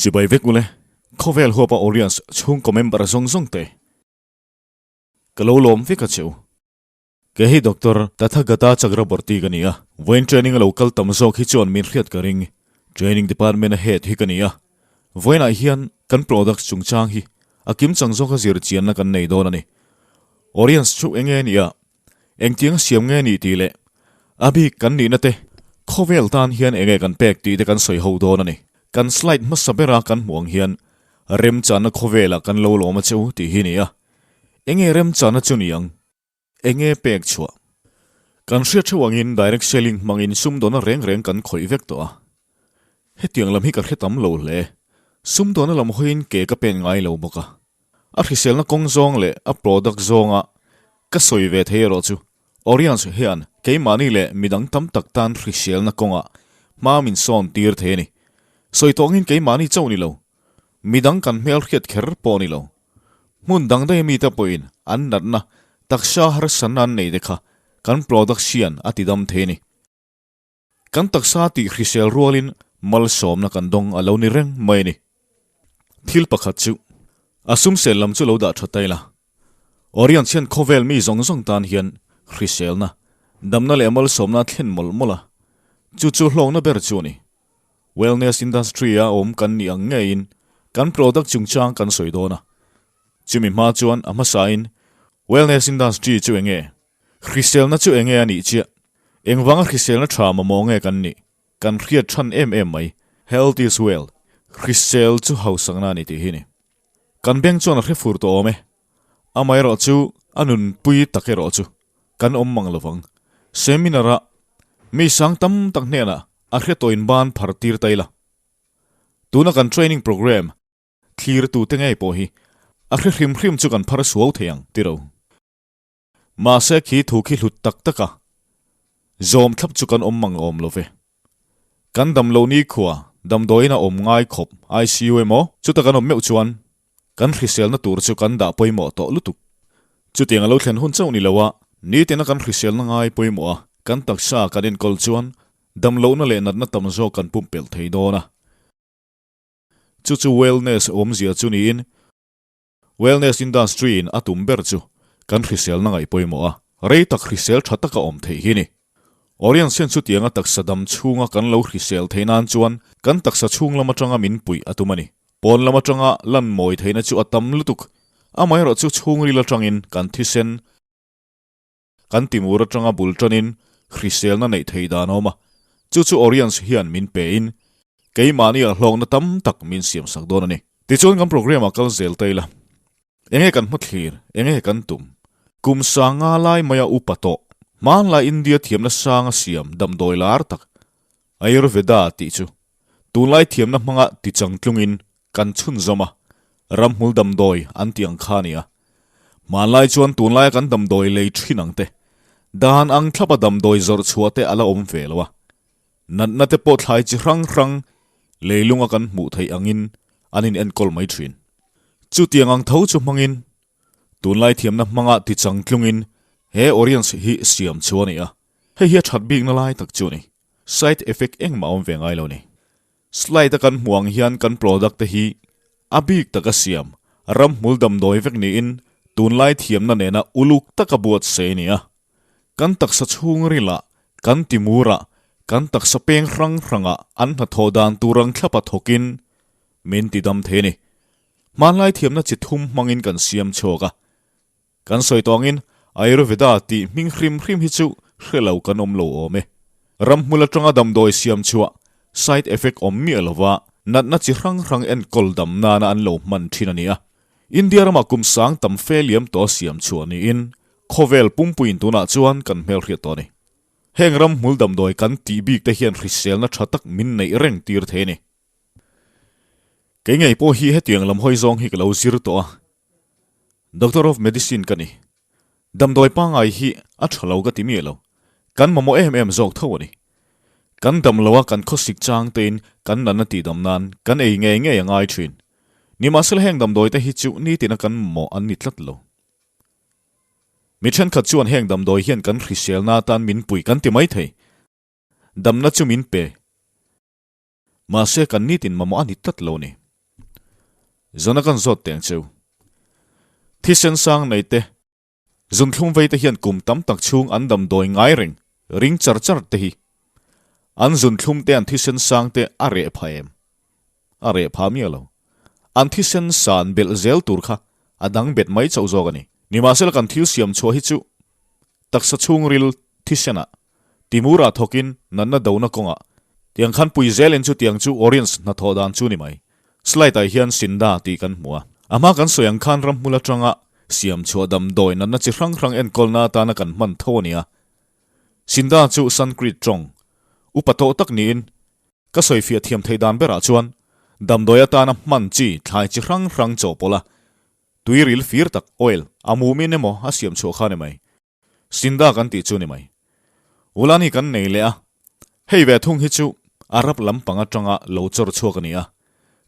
Chibai vek ule, khawvel huapa audience chhungkaw member zawng zawng te ka lo lawm vek a che u. Kei hi Doctor Tathagata Chakraborty ka ni a, vawiin training a lo kal tam zawk hi chuan min hriat ka ring. Training department a head hi ka ni a, vawiinah hian kan products chungchang hi a kimchang zawka zir chianna kan nei dawn a ni. Audience chu enge nia? Engtiang siam nge ni tih leh a bik kan nihna te khawvel tan hian enge kan pek tih te kan sawi ho dawn a ni. Kan slide hmasa bera kan hmuh ang hian remchanna khawvelah kan lo lawm a che u tih hi ni a. Enge remchanna chu ni ang? Enge pek chhuah? Kan hriat theuh angin direct selling hmangin sumdawna reng reng kan khawih vek tawh a. Hetiang lam hi ka hre tam lo hle. Sumdawna lam hawiin ke ka pen ngai lo bawk a. A hriselna kawng zawng leh a product zawnga ka sawi ve thei erawh chu Orions hian keimahni leh midang tam tak tan hriselna kawngah hma min sawn tir thei a ni. Sawi tawngin keimahni chauh ni lo, midang kan hmelhriat kher pawh ni lo. Hmun dang daih mite pawhin an natna taksa harsatna an nei te kha kan product hian a tidam thei a ni. Kan taksa tih hrisel rualin malsawmna kan dawng a lo ni reng mai a ni. Thil pakhat chu, a sumsel lam chu lo dah tha ta ila. Orion hian khawvel mi zawng zawng tan hian hriselna, damna leh malsawmna a thlen mawlh mawlh a, chu chu hlawkna ber chu a ni. Wellness industry-a awm kan nih ang ngeiin kan product chungchang kan sawi dawn a. Chumi hma chuan a hmasain wellness industry chu enge? Hriselna chu enge a nih chiah? Engvanga hriselna tha mamawh nge kan nih? Kan hriat than em em mai. Health is wealth, hrisel chu hausakna a ni tih hi ni. Kan beng chuan a hre fur tawh awm e. Amaherawh chu a nunpui tak erawh chu kan awm mang lovang. Seminar-ah mi sang tam tak hnenah a hre tawhin ban phar tir ta ila. Tuna kan training programme thlirtute ngei pawh hi a hre hrim hrim chu kan phar suau thei ang tiro. Mahse khi thu khi hlut tak tak a, zawm thlap chu kan awm mang awm lo ve. Kan dam lo nikhua damdawiin a awm ngai khawp ICU emaw chuta kan awm meuh chuan kan hriselna tur chu kan dah pawimawh tawh lutuk. Chutiang a lo thlen hun chauh ni lo a, nitina kan hriselna ngai pawimawh a, kan taksa kan enkawl chuan damlohna leh natna tam zawk kan pumpelh thei dawn a. Chu chu wellness awmzia chu niin Wellness industry in a tum ber chu kan hriselna ngaih pawimawh a, rei tak hrisel tha taka awm theih hi ni. Orion sen chutianga taksa dam chhunga kan lo hrisel theih nan chuan kan taksa chhung lam atanga min puih a tum a ni. Pawn lam atanga lan mawi theihna chu a tam lutuk, amaherawh chu chhungril atangin kan thisen, kan timur atanga bul tanin hriselna neih theih dan a awm a, chu chu Orions hian min pein keimahni a hlawkna tam tak min siamsak dawn a ni. Tichuan kan programme ah kal zel ta ila, enge kan hmathlir, enge kan tum? Kum sanga lai maia upa tawh, hmanlai India thiamna sanga siam damdawi lar tak, Ayurveda tih chu tunlai thiamna hmanga tichangtlungin kan chhunzawm a, ramhmul damdawi an tih ang kha a ni a. Hmanlai chuan tunlaia kan damdawi lei thin ang te, dan ang thlapa damdawi zawrh chhuah te a la awm ve lo a. Natna te pawh thlai chi hrang hrang leilunga kan hmuh theih angin an in enkawl mai thin. Chutiang ang tho chu hmangin tunlai thiamna hmanga tichangtlungin he Orions hi siam chu a ni a. Hei hi a that bikna lai tak chu a ni. Side effect engmah a awm ve ngai lo ni. Slide a kan hmuh ang hian kan product te hi a bik taka siam, ramhmul damdawi vek niin tunlai thiamna nena uluk taka buatsaih a ni a. Kan taksa chhungril ah, kan timur ah, kan taksa peng hrang hrang ah an hnathawh dan tur ang thlapa thawkin min ti dam thei a ni. Hmanlai thiamna chi thum hmangin kan siam chhuak a. Kan sawi tawh angin Ayurveda tih hming hrim hrim hi chu hre lo kan awm lo awm e. Ramhmul atanga damdawi siam chhuah, side effect awm miah lova natna chi hrang hrang enkawl dam nana an lo hman thin a ni a. India ramah kum sang tam fe liam tawh siam chhuah niin khawvel pumpuiin tunah chuan kan hmelhriat tawh a ni. Heng ramhmul damdawi kan tih bik te hian hriselna tha tak min neih reng tir thei a ni. Kei ngei pawh hi hetiang lam hawi zawng hi ka lo zir tawh a. Doctor of Medicine ka ni. Damdawi pangngai hi a tha lo ka ti miah lo. Kan mamawh em em zawk tho a ni. Kan dam lo a kan khawsik chang tein kan natna tihdam nan kan ei ngei ngei a ngai thin. Nimahsela heng damdawi te hi chu nitina kan mamawh an ni tlat lo. Mi thenkhat chuan heng damdawi hian kan hriselna atan min puih kan ti mai thei. Damna chu min pe. Mahse kan nitin mamawh a ni tlat lo a ni. Zona kan zawt teng cheu. Thisen sang nei te, zunthlum vei te hian kum tam tak chhung an damdawi ngai reng ring char char te hi. An zunthlum te an thisen sang te a reh pha em? A reh pha miah lo. An thisen san belh zel tur kha a dang bet mai chauh zawk a ni. Nimahsela kan thil siam chhuah hi chu taksa chhungril thisenah Timur-ah thawkin natna dona kawngah tiang khan pui zelin chu tiang chu Orients hnathawh dan chu ni mai. Slide-ah hian Sinda tih kan hmu a. A hma kan sawi ang khan ramhmul atanga siam chhuah damdawi natna chi hrang hrang enkawlna atana kan hman tho a ni a. Sinda chu Sankrit tawng upa tawh tak niin ka sawifiah thiam theih dan berah chuan damdawi atana hman chi thlai chi hrang hrang chawhpawlh a, tuiril fir tak, oil, a mumin emaw a siam chhuah kha a ni mai. Sinda kan tih chu ni mai. Ulani kan nei leh a, hei ve thung hi chu Arab lampang atanga lo chawr chhuak a ni a,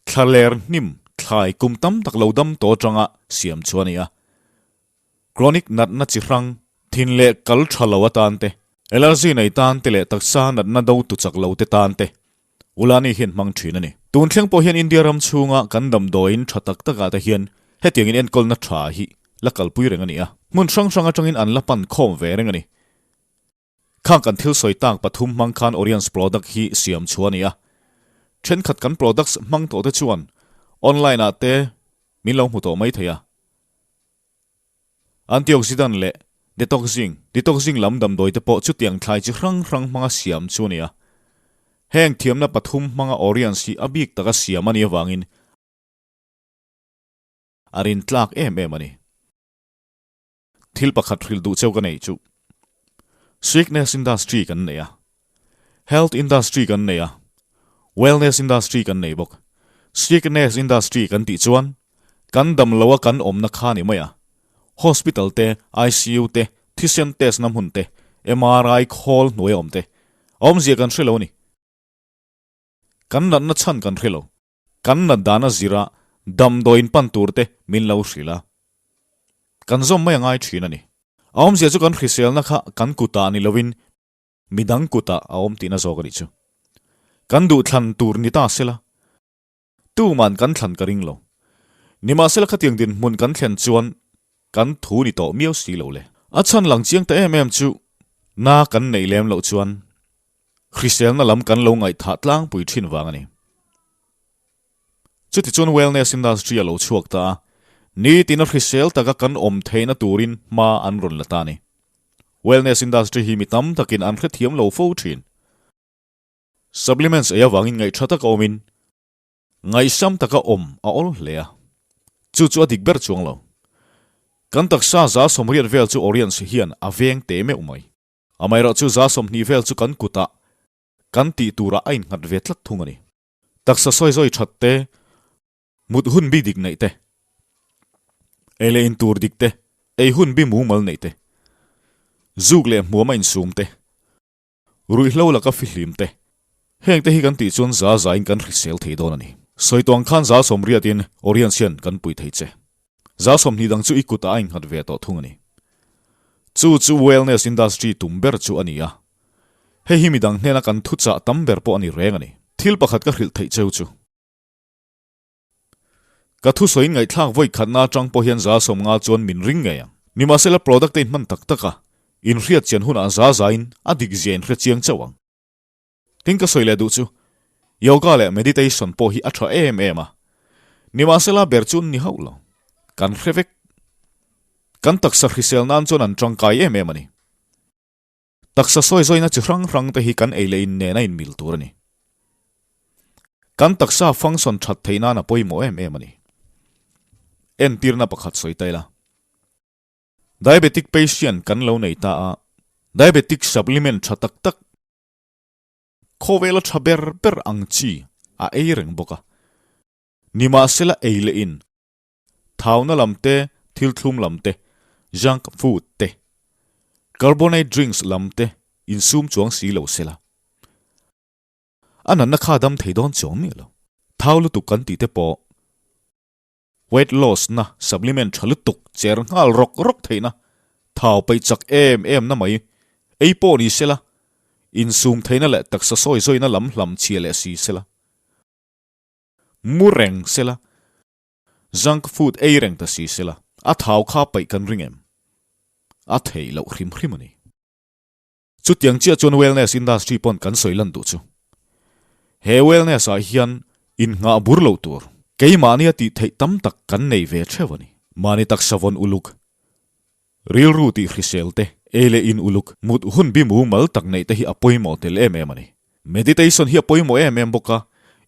thlaler hnim thlai kum tam tak lo dam tawh atanga siam chu a ni a. Chronic natna chi hrang, thin leh kal tha lo atan te, allergy nei tan te leh taksa natna do tu chak lo te tan te Ulani hian hmang thin a ni. Tun thleng pawh hian India ram chhunga kan damdawiin tha tak takah te hian hetiangin enkawlna tha hi la kalpui reng a ni a. Hmun hrang hrang atangin an la pan khawm ve reng a ni. Khang kan thil sawi tak pathum hmang khan Oriens product hi siam chhuah a ni a. Thenkhat kan products hmang tawh te chuan online ah te min lo hmu tawh mai thei a. Antioxidant leh detoxing, detoxing lam damdawi te pawh chutiang thlai chi hrang hrang hmanga siam chu a ni a. Heng thiamna pathum hmanga Oriens hi a bik taka siam a nih avangin a rin tlak em em a ni. Thil pakhat hrilh duh cheu ka neih chu Sickness industry kan nei a, Health industry kan nei a, Wellness industry kan nei bawk. Sickness industry kan tih chuan kan dam lo a kan awmna kha ni mai a, Hospital te, ICU te, thisen test na hmun te, MRI khawl hnuai a awm te, a awmzia kan hre lo a ni. Kan natna chhan kan hre lo. Kan nat dan a zir a, damdawiin pan tur te min lo hrilh a. Kan zawm mai a ngai thin a ni. A awmzia chu kan hriselna kha kan kutah ni loin midang kutah a awm tihna zawk a nih chu. Kan duhthlan tur ni ta sela, tuman kan thlan ka ring lo. Nimahsela khatiang dinhmun kan thlen chuan kan thu ni tawh miau si lo le. A chhan lang chiang ta em em chu na kan neih lem loh chuan hriselna lam kan lo ngaihthah tlangpui thin vang a ni. Chutichuan wellness industry a lo chhuak ta a, nitin a hrisel taka kan awm theihna turin hma an rawn la ta a ni. Wellness industry hi mi tam takin an hrethiam lo fo thin. Supplements ei avangin ngaihtha taka awmin Ngaihsam taka awm a awl hle a, chu chu a dik ber chuang lo. Kan taksa 80% vel chu Oriens hian a veng teh meuh mai. Amaherawhchu 20% vel chu kan kutah kan tih turah a innghat ve tlat thung a ni. Taksa sawi zawi that te, mut hun bi dik neih te, ei leh in tur dik te, ei hun bi mumal neih te, zuk leh hmuam a insum te, Ruihhlo laka fihlim te, heng te hi kan tih chuan za zain kan hrisel thei dawn a ni. Sawi tuang khan 80% in Oriens hian kan pui thei che. 20% dang chu i kutah a innghat ve tawh thung a ni. Chu chu wellness industry tum ber chu a ni a. Hei hi midang hnena kan thuchah tam ber pawh a ni reng a ni. Thil pakhat ka hrilh theih cheu chu. Ka thusawiin ngaihthlak vawi khatna atang pawh hian 50% chuan min ring ngei ang. Nimahsela product te inhman tak tak a, inhriat chian hunah za zain a dik zia inhre chiang chauh ang. Tin ka sawi leh duh chu, yoga leh meditation pawh hi a tha em em a. Nimahsela ber chu an ni hauh lo. Kan hre vek. Kan taksa hrisel nan chuan an tangkai em em a ni. Taksa sawi zawina chi hrang hrang te hi kan ei leh in nen a inmil tur a ni. Kan taksa function that theih nan a pawimawh em em a ni. Entirna pakhat sawi ta ila. Diabetic patient kan lo nei ta a, diabetic supplement tha tak tak, khawvela tha ber ber ang chi a ei reng bawk a. Nimahsela ei leh in Thauna lam te, thil thlum lam te, junk food te, carbonate drinks lam te insum chuang si lo sela. A natna kha dam thei dawn chuang miah lo. Thau lutuk kan tih te pawh weight loss na supplement tha lutuk cher nghal rawk rawk theihna thau peih chak em em na mai ei pawh ni sela, insum theihna leh taksa sawi zawina lam hlam chhia leh si sela. Mu reng sela. Junk food ei reng ta si sela, a thau kha paih kan ring em? A theih loh hrim hrim a ni. Chutiang chiah chuan wellness industry pawn kan sawi lan duh chu. He wellness ah hian innghah bur loh tur keimahnia tih theih tam tak kan nei ve theuh a ni. Mahni taksa vawn uluk, rilru tih hrisel te, ei leh in uluk, mut hun bi mumal tak neih te hi a pawimawh tel em em a ni. Meditation hi a pawimawh em em bawk a,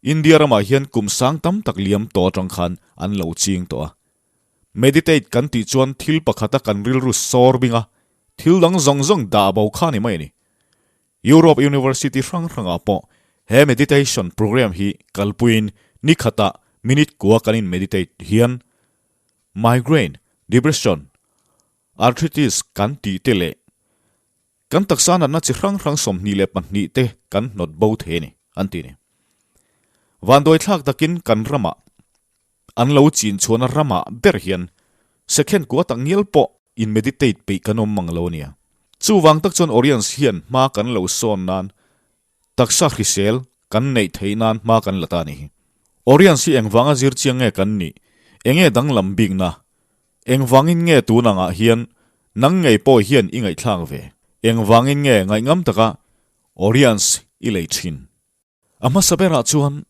India ramah hian kum sang tam tak liam tawh atang khan an lo ching tawh a. Meditate kan tih chuan thil pakhata kan rilru sawr bing a, thil dang zawng zawng dah bo kha ni mai a ni. Europe University hrang hrangah pawh he meditation program hi kalpuiin ni khatah minute kua kan in meditate hian migraine, depression, arthritis kan tih te leh kan taksa natna chi hrang hrang 22 te kan hnawt bo thei a ni, an ti a ni. Vanduai thlak takin kan ramah An lo chin chhuahna ramah ber hian second kua tak ngial pawh in meditate peih kan awm mang lo a nia. Chuvang tak chuan Orions hian hma kan lo sawn nan taksa hrisel kan neih theih nan hma kan la ta a ni hi. Orions hi engvanga zir chiang nge kan nih? Enge danglam bikna? Engvangin nge tun angah hian nang ngei pawh hian i ngaihthlak ve? Engvangin nge ngaihngam taka Orions i lei thin? A hmasa berah chuan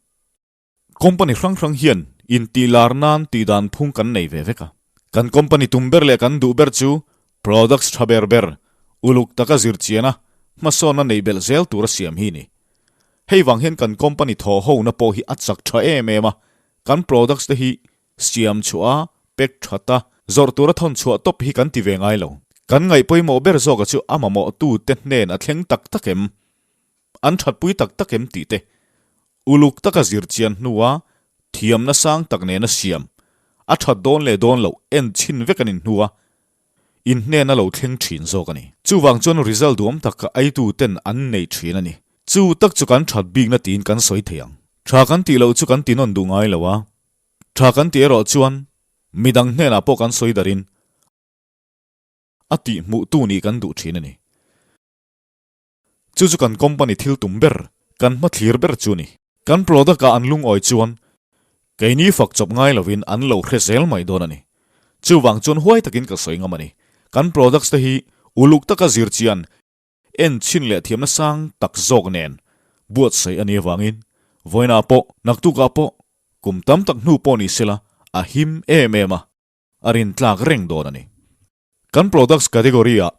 Company hrang hrang hian intih lar nan tih dan phung kan nei ve vek a. Kan company tum ber leh kan duh ber chu products tha ber ber, uluk taka zir chian a, hmasawnna neih belh zel tur a siam hi ni. Hei vang hian kan company thaw hona pawh hi a chak tha em em a, kan products te hi siam chhuah a, pack that a, zawrh tura thawn chhuah tawp hi kan ti ve ngai lo. Kan ngaih pawimawh ber zawka chu a mamawhtu te hnen a thleng tak tak em? An thatpui tak tak em tih te uluk taka zir chian hnua thiamna sang tak nena siam a that dawn leh dawn loh en chhin vek an inhnu a, inhnena lo thleng thin zawk a ni. Chuvang chuan result duhawm tak ka eitu ten an nei thin a ni. Chu tak chu kan that bikna tiin kan sawi thei ang. Tha kan tih loh chu kan ti nawn duh ngai lo a, tha kan tih erawh chuan midang hnenah pawh kan sawi darin a tih hmuh tu nih kan duh thin a ni. Chu chu kan company thil tum ber, kan hmathlir ber chu ni. Kan product ah an lungawi chuan keini fak chawp ngai lovin an lo hre zel mai dawn a ni. Chuvang chuan huai takin ka sawi ngam a ni. Kan products te hi uluk taka zir chian, en chhin leh thiamna sang tak zawk nen buatsaih a ni avangin vawiinah pawh, naktukah pawh, kum tam tak hnu pawh ni sela a him em em a, a rintlak reng dawn a ni. Kan products category ah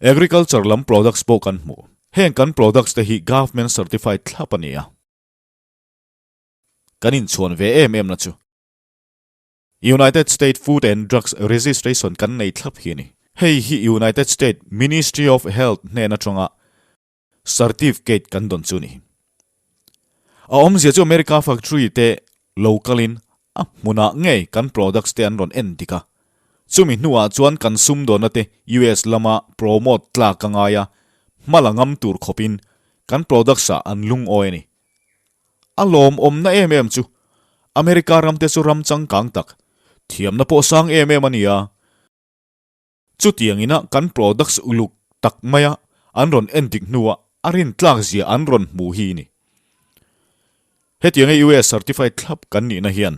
Agriculture lam products pawh kan hmu. Heng kan products te hi Government certified thlap a ni a. Kan inchhuan ve em em na chu United State Food and Drugs Registration kan nei thlap hi a ni. Hei hi United State Ministry of Health hnen atanga certificate kan dawn chu ni. A awmzia chu America factory te lo kalin a hmunah ngei kan products te an rawn en dik a. Chumi hnuah chuan kan sumdawnna te US lama promote tlak a ngai a, hma la ngam tur khawpin kan products ah an lungawi a ni. A lawmawmna em em chu America ram te chu ram changkang tak, thiamna pawh sang em em a ni a. Chutiang ina kan products uluk tak maia an rawn en dik hnuah a rintlak zia an rawn hmu hi ni. Hetianga US certified thlap kan nihna hian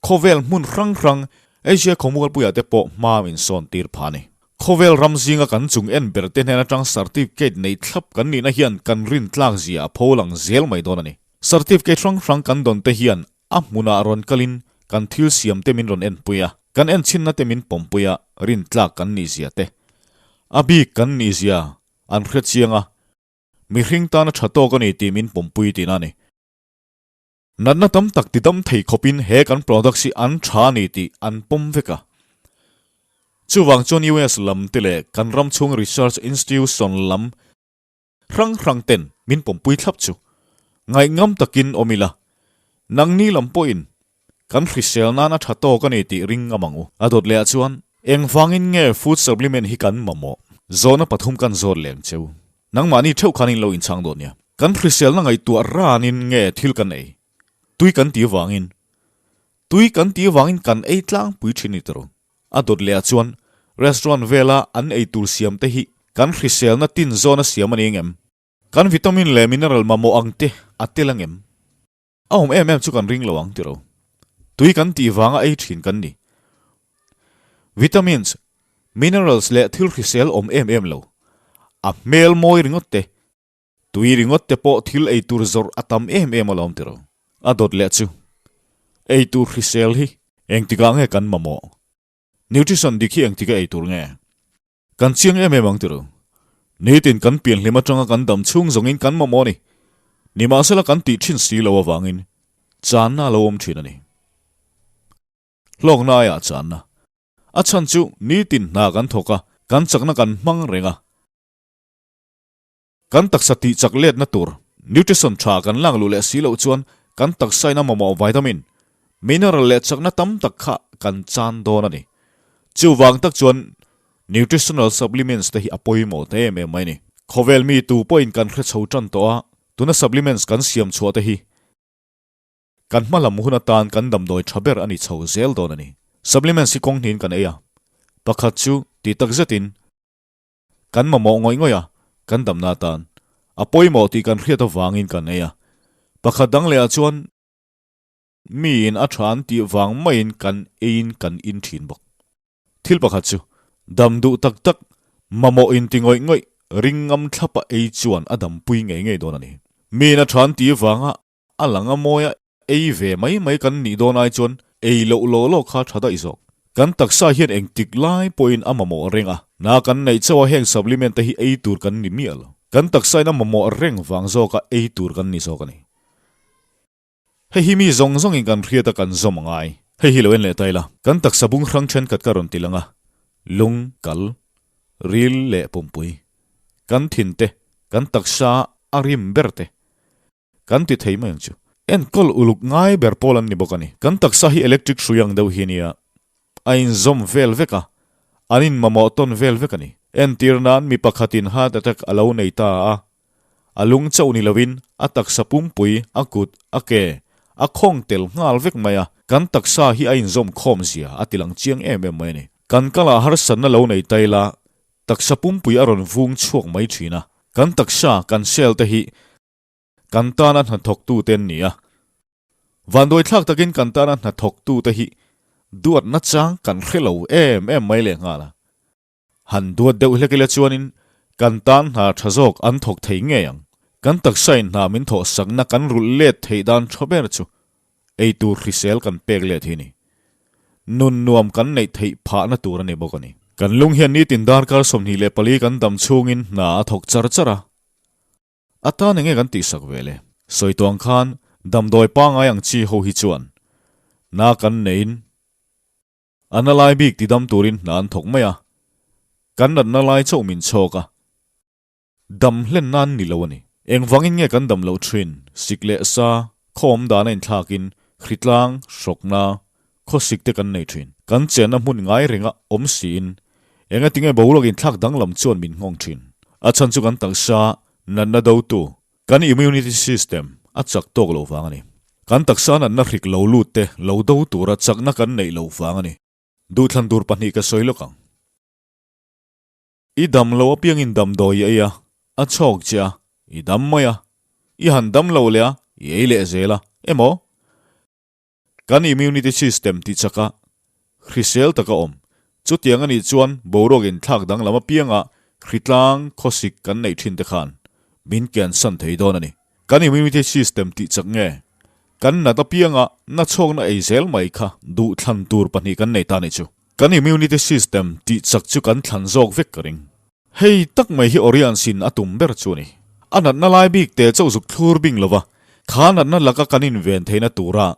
khawvel hmun hrang hrang Asia khawmualpuiah te pawh hma min sawn tir pha a ni. Khawvel ram zinga kan chung en ber te hnen atang certificate nei thlap kan nihna hian kan rintlak zia a pho lang zel mai dawn a ni. Certificate hrang hrang kan dawn te hian A hmunah rawn kalin kan thil siam te min rawn enpui a, kan enchhinna te min pawmpui a, rintlak kan nihzia te, a bik kan nihzia an hre chiang a, mihring tana tha tawk a ni tih min pawmpui tihna a ni. Natna tam tak ti dam thei khawpin he kan products hi an tha a ni tih an pawm vek a. Chuvang chuan US lam te leh kan ram chhung research institution lam Hrang hrang ten min pawmpui thlap chu ngaihngam takin awm ila, nangni lam pawhin kan hrisel nan a tha tawk a ni tih ring ngam ang u. A dawt leh ah chuan engvangin nge food supplement hi kan mamawh? Zawhna pathum kan zawt leng cheu. Nangmahni theuh khan in lo inchhang dawn nia. Kan hriselna ngaihtuah ranin nge thil kan ei? Tui kan ti vangin. Tui kan ti vangin kan ei tlangpui thin ni tawrh. A dawt leh ah chuan restaurant vela an ei tur siam te hi kan hriselna tin zawn a siam a ni engem? Kan vitamin leh mineral mamawh ang te a tel angem? A awm em em chu kan ring lo ang tiro. Tui kan tih vanga ei thin kan ni. Vitamins, minerals leh thil hrisel awm em em lo. A hmel mawi ringawt te, tui ringawt te pawh thil ei tur zawrh a tam em em alawm tiro. A dawt leh chu, ei tur hrisel hi engtikah nge kan mamawh? Nutrition dik hi engtika ei tur nge? Kan chiang em em ang tiro. Nitin kan pianhlim atanga kan dam chhung zawngin kan mamawh a ni. Nimahsela kan tih thin si lo avangin channa a lo awm thin a ni. Hlawkna aiah channa. A chhan chu nitin hna kan thawk a, kan chakna kan hmang reng a. Kan taksa tih chak letna tur nutrition tha kan lak luh leh si loh chuan kan taksain a mamawh vitamin, mineral leh chakna tam tak kha kan chan dawn a ni. Chuvang tak chuan nutritional supplements te hi a pawimawh ta em em mai a ni. Khawvel mi tu pawhin kan hre chho tan tawh a, tuna supplements kan siam chhuah te hi kan hma lam hun atan kan damdawi tha ber a ni chho zel dawn a ni. Supplements hi kawng hnihin kan ei a, pakhat chu tih tak zetin, Kan mamawh ngawih ngawih a, kan damna atan a pawimawh tih kan hriat avangin kan ei a. Pakhat dang lehah chuan miin a tha an tih vang maiin kan eiin kan in thin bawk. Thil pakhat chu dam duh tak tak, mamawh inti ngawih ngawih, ring ngam thlapa ei chuan a dampui ngei ngei dawn a ni. Miin a tha an tih vanga A lang a mawi a, ei ve mai mai kan nih dawn ai chuan ei loh law law kha tha daih zawk. Kan taksa hian engtik lai pawhin a mamawh reng a, na kan neih chauh a heng supplement te hi ei tur kan ni miah lo. Kan taksa in a mamawh reng vang zawk a ei tur kan ni zawk a ni. Hei hi mi zawng zawngin kan hriat a kan zawm a ngai. Hei hi lo en leh ta ila. Kan taksa bung hrang thenkhat ka rawn ti lang a, lung, kal, ril leh pumpui. Kan thin te, kan taksa a rim ber te, Kan ti thei mai ang chu. Enkawl uluk ngai ber pawl an ni bawk a ni. Kan taksa hi electric hrui ang deuh hi nia. A inzawm vel vek a, an inmamawh tawn vel vek a ni. Entir nan mi pakhatin heart attack a lo nei ta a, a lung chauh ni lovin a taksa pumpui, a kut, a ke, a khawng tel nghal vek mai a, kan taksa hi a inzawm khawm zia a ti lang chiang em em mai a ni. Kan kalah harsatna lo nei ta ila, taksa pumpui a rawn vung chhuak mai thin a, kan taksa, kan cell te hi Kan tana hnathawktute an ni a. Vanduaithlak takin kan tana hnathawktute hi duat nachang kan hre lo em em mai leh nghal a. Han duat deuh hlek ila chuanin kan tan hna tha zawk an thawk thei ngei ang. Kan taksain hna min thawh sakna kan rulh let theih dan tha ber chu ei tur hrisel kan pek let hi ni. Nun nuam kan neih theih phahna tur a ni bawk a ni. Kan lung hian nitin darkar 24 kan dam chhungin hna a thawk char char a. A tan enge kan tihsak ve le? Sawi tuang khan damdawi pangai ang chi ho hi chuan na kan neiin a na lai bik tidam turin hna an thawk mai a, kan natna lai chauh min chhawk a, dam hlen nan ni lo a ni. Engvangin nge kan dam loh thin? Sik leh sa, khaw awm dan a inthlakin hritlang, hrawkna, khawsik te kan nei thin. Kan chenna hmun ngai renga awm siin engatinge boruak inthlak danglam chuan min nghawng thin. A chhan chu kan taksa natna dotu, kan immunity system a chak tawk loh vang a ni. Kan taksa natna hrik lo lut te lo do tura chakna kan neih loh vang a ni. Duhthlan tur pahnih ka sawi lawk ang. I dam lo apiangin damdawi i ei a, a chhawk che a, i dam mai a, i han dam lo leh a, i ei leh zel a, emaw? Kan immunity system tih chaka hrisel taka awm. Chutiang a nih chuan boruak inthlak danglam apianga hritlang khawsik kan neih thin te khan min kiansan thei dawn a ni. Kan immunity system tih chak nge kan nat apianga nachhawkna ei zel mai kha duhthlan tur pahnih kan nei ta nih chu. Kan immunity system tih chak chu kan thlan zawk vek ka ring. Hei tak mai hi Orions in a tum ber chu a ni. A natna lai bik te chauh zuk thlur bing lova, kha natna laka kan inven theihna tura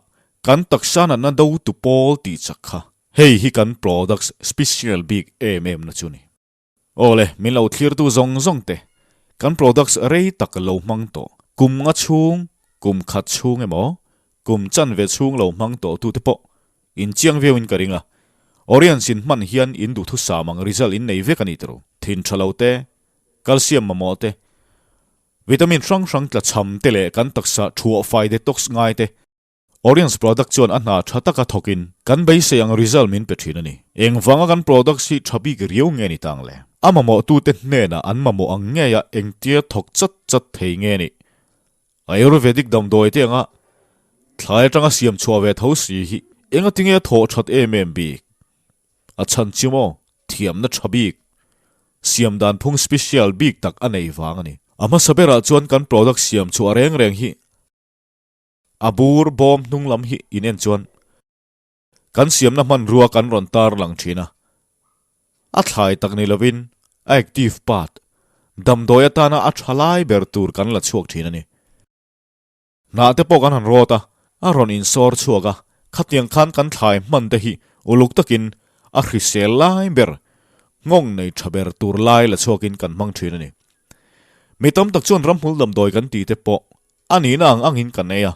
kan taksa natna do tu pawl tih chak kha. Hei hi kan products special bik em em na chu a ni. Aw le, min lo thlirtu zawng zawng te, kan products rei tak lo hmang tawh, kum nga chhung, kum khat chhung emaw, kum chanve chhung lo hmang tawh tute pawh In chiang viau in ka ring a, Orions in hman hian in duhthusam ang result in nei vek a ni tiro. Thin tha lo te, calcium mamawh te, vitamin hrang hrang tla chham te leh kan taksa thuah fai detox ngai te, Orions product chuan a hna tha taka thawk in kan beisei ang result min pe thin a ni. Engvanga kan products hi tha bik riau nge ni tang le? A mamawh tute hnenah an mamawh ang ngeia engtia thawk chat chat thei nge ni? Ayurvedic damdawi te anga thlai atanga siam chhuah ve tho si hi Engatinge a thawh that em em bik? A chhan chu maw thiamna tha bik, siam dan phung special bik tak a nei vang a ni. A hmasa berah chuan kan product siam chhuah reng reng hi a bur bawm hnung lam hi inen chuan kan siamna hmanrua kan rawn tar lang thin a. A thlai tak ni lovin a active part, damdawi atana a tha lai ber tur kan la chhuak thin a ni. Hnah te pawh kan han rawt a, a rawn insawr chhuak a, khatiang khan kan thlai hman te hi uluk takin a hrisel lai ber, nghawng nei tha ber tur lai la chhuakin kan hmang thin a ni. Mi tam tak chuan ramhmul damdawi kan tih te pawh a nihna ang angin kan ei a,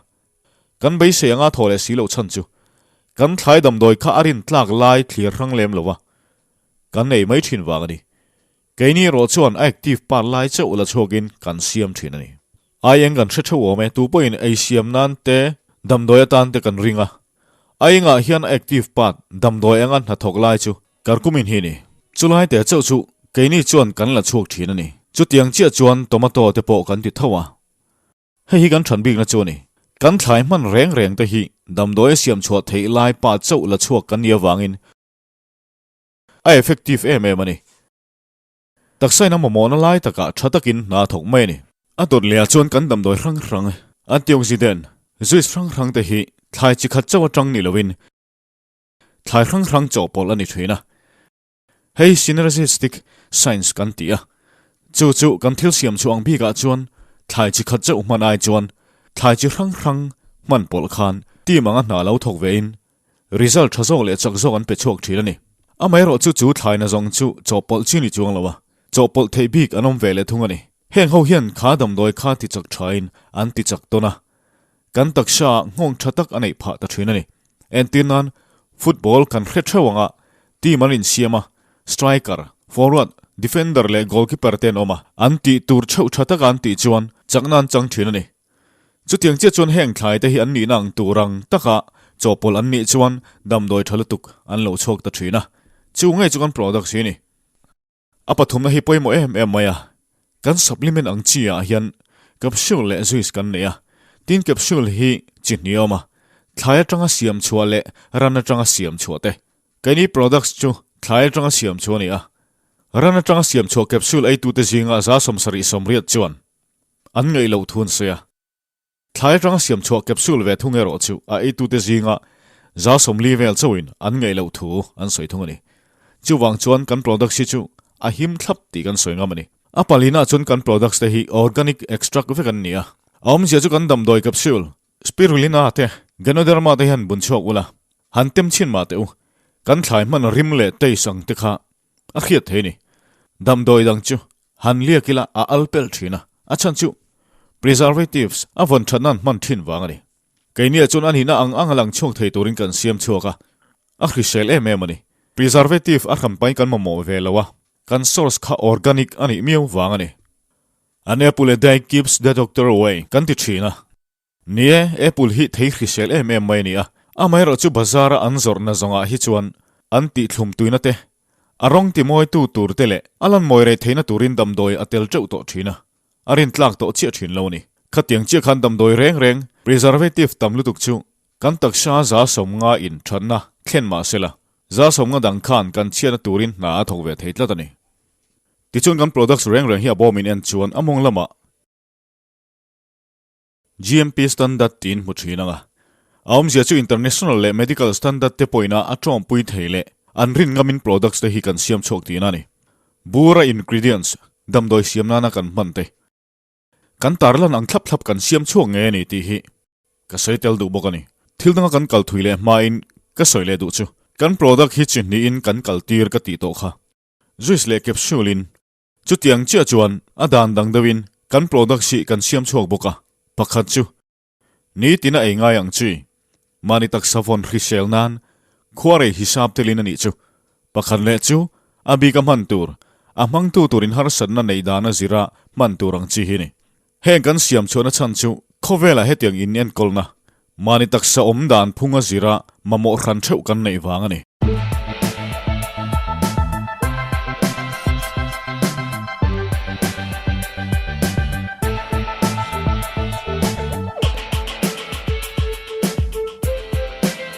kan beisei anga thaw leh si loh chhan chu kan thlai damdawi kha a rin tlak lai thlir hrang lem lo va, kan ei mai thin vang a ni. Keini erawh chuan a active part lai chauh la chhuakin kan siam thin a ni. Ai eng kan hre theuh awm e, tu pawhin ei siam nan te, damdawi atan te kan ring a. A engah hian a active part, damdawi anga hnathawk lai chu karkumin hi a ni. Chulai te chauh chu keini chuan kan la chhuak thin a ni. Chutiang chiah chuan tomato te pawh kan ti tho a. Hei hi kan than bikna chu a ni. Kan thlai hman reng reng te hi damdawi a siam chhuah theih lai pa chauh la chhuak kan nih avangin a effective em em a ni. Taksa in a mamawhna lai takah tha takin hna a thawk mai a ni. A dawt lehah chuan kan damdawi hrang hrang, antioxidant, juice hrang hrang te hi thlai chi khat chauh atang ni loin thlai hrang hrang chawhpawlh a ni thin a. Hei synergistic science kan ti a, chu chu kan thil siam chhuah ang bikah chuan thlai chi khat chauh hman ai chuan thlai chi hrang hrang hman pawlh khan team anga hna lo thawk vein Result tha zawk leh chak zawk an pe chhuak thin a ni. Amaherawhchu chu thlaina zawng chu chawhpawlh chi ni chuang lo a, chawhpawlh theih bik an awm ve leh thung a ni. Heng ho hian kha damdawi kha ti chak thain an ti chak tawn a, kan taksa ah nghawng tha tak a neih phah ta thin a ni. Entir nan, football kan hre theuh anga team an insiam a, striker, forward, defender leh goalkeeper te an awm a, an tih tur theuh tha taka an tih chuan chakna an chang thin a ni. Chutiang chiah chuan heng thlai te hi an nihna ang tur ang taka chawhpawlh an nih chuan damdawi tha lutuk an lo chhuak ta thin a, chu ngei chu kan products hi a ni. A pathumna hi pawimawh em em mai a, kan supplement ang chi ah hian capsule leh juice kan nei a, tin capsule hi chi hnih a awm a, thlai atanga siam chhuah leh ran atanga siam chhuah te. Keini products chu thlai atanga siam chhuah a ni a, ran atanga siam chhuah capsule eitute zinga 78% chuan An ngaih loh thu an sawi a. Thlai atanga siam chhuah capsule ve thung erawh chu a eitute zinga 40 vel chauhin an ngaih loh thu an sawi thung a ni. Chuvang chuan kan products hi chu a him thlap tih kan sawi ngam a ni. A palinah chuan kan products te hi organic extract vek an ni a. A awmzia chu kan damdawi capsule, spirulina te, ganoderma te hian bun chhuak ula, han tem chhin mah teh u. Kan thlai hman rim leh taste ang te kha A hriat thei a ni. Damdawi dang chu han liak ila a al pel thin a, a chhan chu preservatives a vawn that nan hman thin vang a ni. Keiniah chuan a nihna ang ang a lang chhuak thei turin kan siam chhuak a, a hrisel em em a ni. Preservative a hran pain kan mamawh ve lo a, kan source kha organic a nih miau vang a ni. An apple a day keeps the doctor away kan ti thin a. Ni e, apple hi thei hrisel em em mai a ni a, amaherawh chu bazar-a an zawrhna zawngah hi chuan an tihthlum tuina te, a rawng timawitu tur te leh a lan mawi rei theihna turin damdawi a tel teuh tawh thin a, a rintlak tawh chiah thin lo a ni. Khatiang chiah khan damdawi reng reng, preservative tam lutuk chu kan taksa 90% in thatna thlen mah sela, 90% dang khan kan chhiatna turin hna a thawk ve thei tlat a ni. Tichuan kan products reng reng hi a bawm in en chuan a mawng lamah, GMP standard tiin hmu thin ang a. A awmzia chu international leh medical standard te pawhin a a tawngpui thei leh an rin ngamin products te hi kan siam chhuak tihna a ni. Bura ingredients, damdawi siam nana kan hman te, kan tarlan ang thlap thlap kan siam chhuak ngei a ni tih hi ka sawi tel duh bawk a ni. Thil danga kan kal thui leh hmain ka sawi leh duh chu kan product hi chi hnihin kan kal tir ka tih tawh kha. Juice leh capsule in Chutiang chiah chuan a dan dang deuhin kan products hi kan siam chhuak bawk a, pakhat chu nitin a ei ngai ang chi, mahni taksa vawn hrisel nan khuarei hisap telin a nih chu. Pakhat leh chu a bik a hman tur, a hmangtu turin harsatna neih dan a zira hman tur ang chi hi ni. Heng kan siam chhuahna chhan chu khawvelah hetiang in enkawlna, mahni taksa awm dan phung a zira mamawh hran theuh kan neih vang a ni.